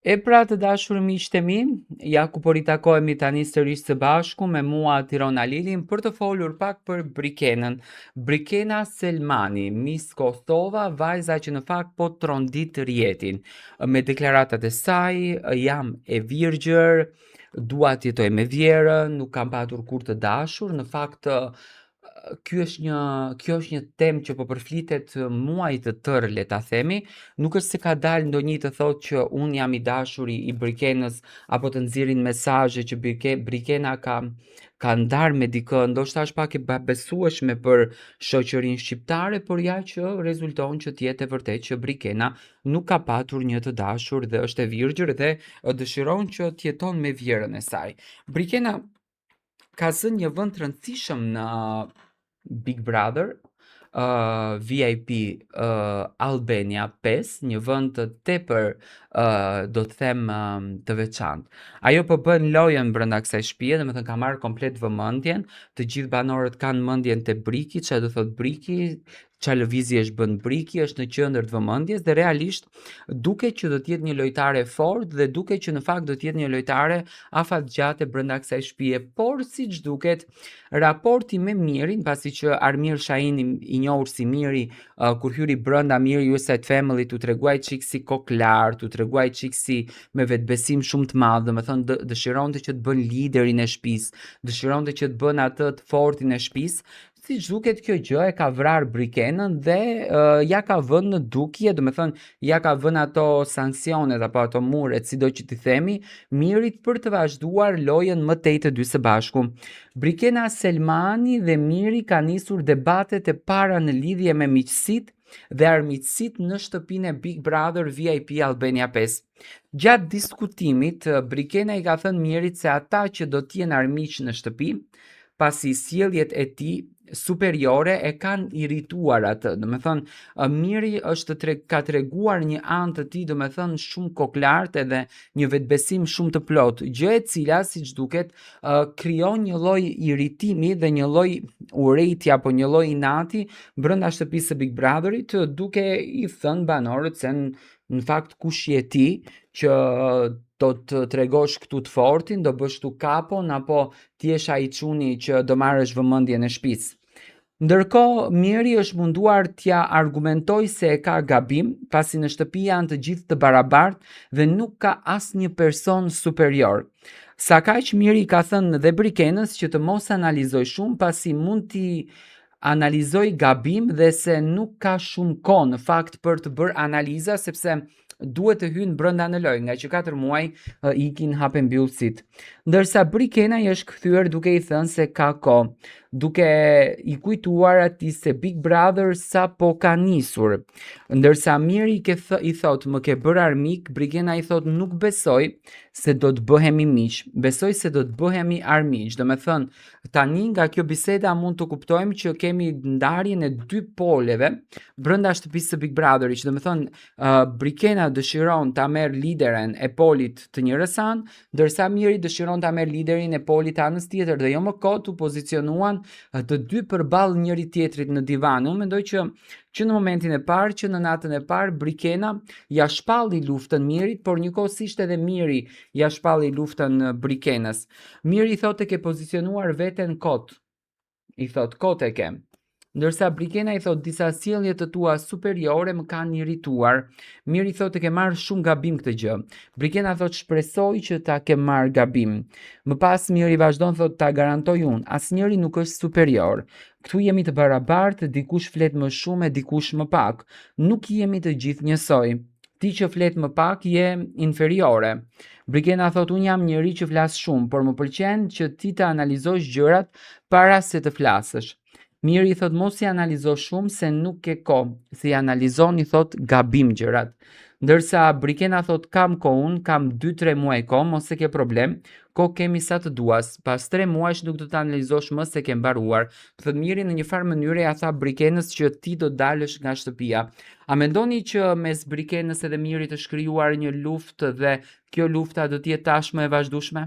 E pra të dashur miqtë e mi, ja ku po ritakohemi tani sërish së bashku me mua Tiron Alilin për të folur pak për Brikenën. Brikena Selmani, Miss Kosova, vajza që në fakt po trondit rrjetin. Me deklaratat e saj, jam e virgjër, dua të jetoj me vjehrrën, nuk kam patur kurrë të dashur, në fakt ky është një kjo është një temë që po përflitet muaj të tërë le ta themi, nuk është se ka dalë ndonjë të thotë që unë jam i dashuri i Brikenës apo të nxjerrin mesazhe që Brike, Brikena ka ka ndarë me dikë, ndoshta është pak e pabesueshme për shoqërinë shqiptare, por ja që rezulton që të jetë e vërtetë që Brikena nuk ka patur një të dashur dhe është e virgjër dhe dëshiron që të jeton me vjehrrën e saj. Brikena ka zënë një vend të rëndësishëm në Big Brother, uh, VIP uh, Albania 5, një vend të tepër uh, do të them uh, të veçantë. Ajo po bën lojën brenda kësaj shtëpie, domethënë ka marrë komplet vëmendjen, të gjithë banorët kanë mendjen te Briki, çfarë do thotë Briki, ça lëvizje është bën Briki, është në qendër të vëmendjes dhe realisht duket që do të jetë një lojtare e fortë dhe duket që në fakt do të jetë një lojtare afatgjate brenda kësaj shtëpie, por siç duket raporti me Mirin, pasi që Armir Shahini i njohur si Miri, uh, kur hyri brenda Miri West Side Family, u tregua çik si kokëlartë, u tregua çik si me vetbesim shumë të madh, domethënë dëshironte që të bën liderin e shtëpisë, dëshironte që të bën atë të fortin e shtëpisë, Siç duket kjo gjë e ka vrarë Brikenën dhe uh, ja ka vënë në dukje, domethënë ja ka vënë ato sanksionet apo ato muret, sido që t'i themi, Mirit për të vazhduar lojën më tej të dy së bashku. Brikena Selmani dhe Miri kanë nisur debatet e para në lidhje me miqësitë dhe armiqësitë në shtëpinë e Big Brother VIP Albania 5. Gjatë diskutimit, Brikena i ka thënë Mirit se ata që do të jenë armiq në shtëpi, pasi sjelljet e tij superiore e kanë irrituar atë. Domethënë, Miri është tre, ka treguar një anë të tij, domethënë shumë kokëlartë edhe një vetbesim shumë të plotë, gjë e cila siç duket krijon një lloj irritimi dhe një lloj urrejtje apo një lloj inati brenda shtëpisë së Big Brotherit, duke i thënë banorët se në fakt kush je ti që do të tregosh këtu të fortin, do bësh këtu kapon apo ti jesh ai çuni që do marrësh vëmendjen e shtëpisë. Ndërkohë, Miri është munduar t'ja argumentojë se e ka gabim, pasi në shtëpi janë të gjithë të barabartë dhe nuk ka asnjë person superior. Sakaq Miri i ka thënë dhe Brikenës që të mos analizojë shumë pasi mund t'i analizojë gabim dhe se nuk ka shumë kohë në fakt për të bërë analiza sepse duhet të hyjnë brenda në lojë, nga që 4 muaj ikin hap e mbyll sytë. Ndërsa Brikena i është kthyer duke i thënë se ka kohë, duke i kujtuar atij se Big Brother sapo ka nisur. Ndërsa Miri ke th i thotë më ke bërë armik, Brikena i thotë nuk besoj se do të bëhemi miq, besoj se do të bëhemi armiq. Domethënë, tani nga kjo biseda mund të kuptojmë që kemi ndarjen e dy poleve brenda shtëpisë së Big Brotherit, që domethënë uh, Brikena dëshiron ta merr lideren e polit të njërës anë, ndërsa Miri dëshiron ta merr liderin e polit të anës tjetër dhe jo më kot u pozicionuan të dy përballë njëri tjetrit në divan. Unë mendoj që që në momentin e parë, që në natën e parë, Brikena ja shpalli luftën Mirit, por njëkohësisht edhe Miri ja shpalli luftën Brikenës. Miri thotë ke pozicionuar veten kot. I thotë kot e ke. Ndërsa Brikena i thotë disa sjellje të tua superiore më kanë irrituar. Miri thotë e ke marrë shumë gabim këtë gjë. Brikena thotë shpresoj që ta ke marrë gabim. Më pas Miri vazhdon thotë ta garantoj unë, asnjëri nuk është superior. Këtu jemi të barabartë, dikush flet më shumë e dikush më pak. Nuk jemi të gjithë njësoj. Ti që flet më pak je inferiore. Brikena thotë unë jam njeri që flas shumë, por më pëlqen që ti të analizosh gjërat para se të flasësh. Miri i thotë mos i analizo shumë se nuk ke kohë, se i analizon i thotë gabim gjërat. Ndërsa Brikena thotë kam kohë unë, kam 2-3 muaj kohë, mos e ke problem, kohë kemi sa të duas, pas 3 muajsh nuk do të analizosh më se ke mbaruar. Thotë Miri në një farë mënyre ja tha Brikenës që ti do dalësh nga shtëpia. A mendoni që mes Brikenës edhe Mirit është krijuar një luftë dhe kjo lufta do të jetë tashmë e vazhdueshme?